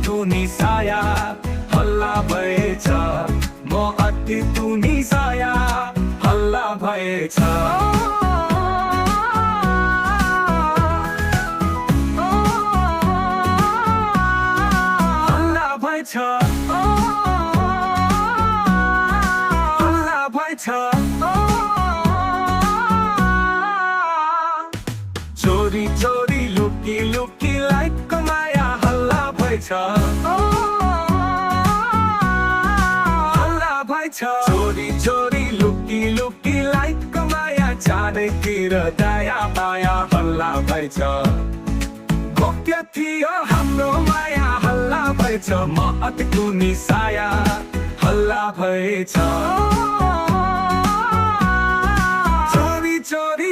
तुनी साया हल्ला भएछ म अति तुनी साया हल्ला भएछ हल्ला भएछ हल्ला भएछ चोरी चोरी लुकी लुकी लाइकको माया हल्ला भएछ हल्ला भएछ चोरी चोरी लुकी लुकी लाइकको माया चारैतिर दाया बाया हल्ला भएछ गोप्य थियो हाम्रो माया हल्ला भएछ म अति तुनी साया हल्ला भएछ चोरी चोरी